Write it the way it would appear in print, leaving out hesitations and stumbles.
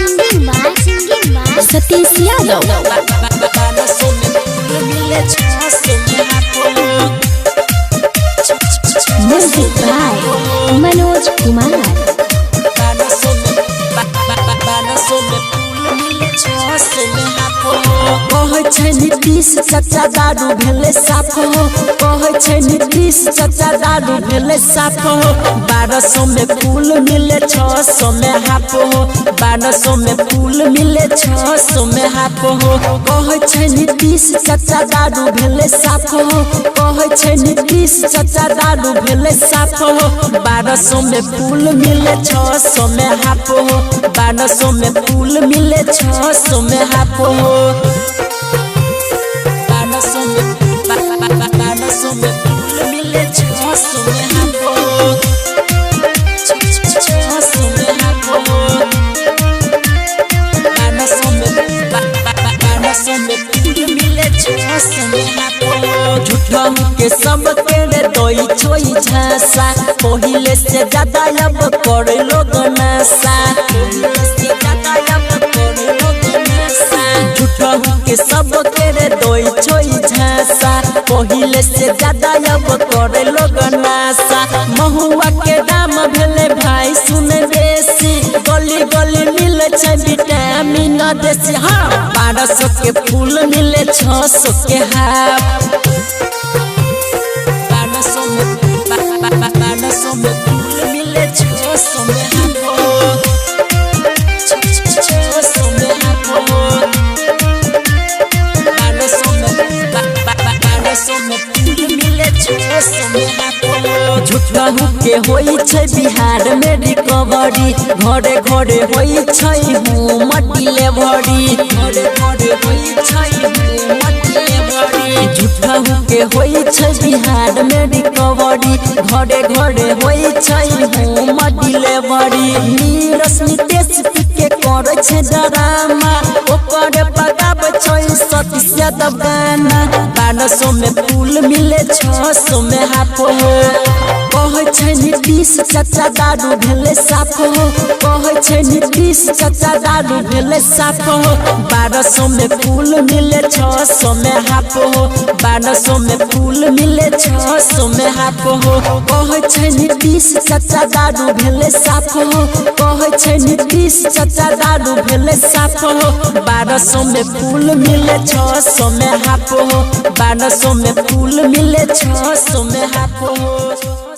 Singing by singing by Satish Yadav. 1200 में फूल मिले 600 में हाफ हो। Music by Manoj Kumar. 1200 में 1200 में फूल मिले 600 में हाफ हो। कहै छै नीतीश चाचा दारू भेलै साफ हो। कहै छै नीतीश चाचा दारू भेलै साफ हो। 1200 में फूल मिले 600 में हाफ हो। 1200 में फूल मिले 600 में हाफ हो। कहै छै नीतीश चाचा दारू भेलै साफ हो। कहै छै नीतीश चाचा दारू भेलै साफ हो। 1200 में फूल मिले 600 में हाफ हो। 1200 में फूल मिले 600 में हाफ हो। 1200 में 1200 में फूल मिले 600 में हाफ हो। 600 में हाफ हो। 1200 में 1200 में फूल मिले 600 में हाफ हो। झूठा के सब के रे दोई छोई झांसा, पहिले से ज्यादा अब करे लोग नशा। पहिले से ज्यादा अब करे लोग नशा। झूठा के सब के रे दोई छोई झांसा, पहिले से ज्यादा अब करे लोग नशा। महुआ के दाम भेले भाई सुन बेसी, गली गली मिले छै विटामिन देसी। हाँ, 1200 के फूल मिले 600 के हाफ। 1200 में 1200 में फूल मिले 600 में हाफ हो। 600 में हाफ हो। 1200 में 1200 में फूल मिले 600 में हाफ हो। झूठा के होई छै बिहार में रिकवरी, घरे घरे होई छै होम डिलीवरी। घरे घरे होई छै होम डिलीवरी। झूठा के होई छै बिहार में रिकवरी, घरे घरे होई छै होम डिलीवरी। नीरस नितेश के करै छै डरामा, ओकर पगाबै छै सतीश यादव गाना। 1200 में फूल मिले 600 में हाफ हो। कहै छै नीतीश चाचा दारू भेलै साफ हो। कहै छै नीतीश चाचा दारू भेलै साफ हो। 1200 में फूल मिले 600 में हाफ हो। 1200 में फूल मिले 600 में हाफ हो। कहै छै नीतीश चाचा दारू भेलै साफ हो। कहै छै नीतीश चाचा दारू भेलै साफ हो। 1200 में फूल मिले 600 में हाफ हो। 1200 में फूल मिले 600 में हाफ हो।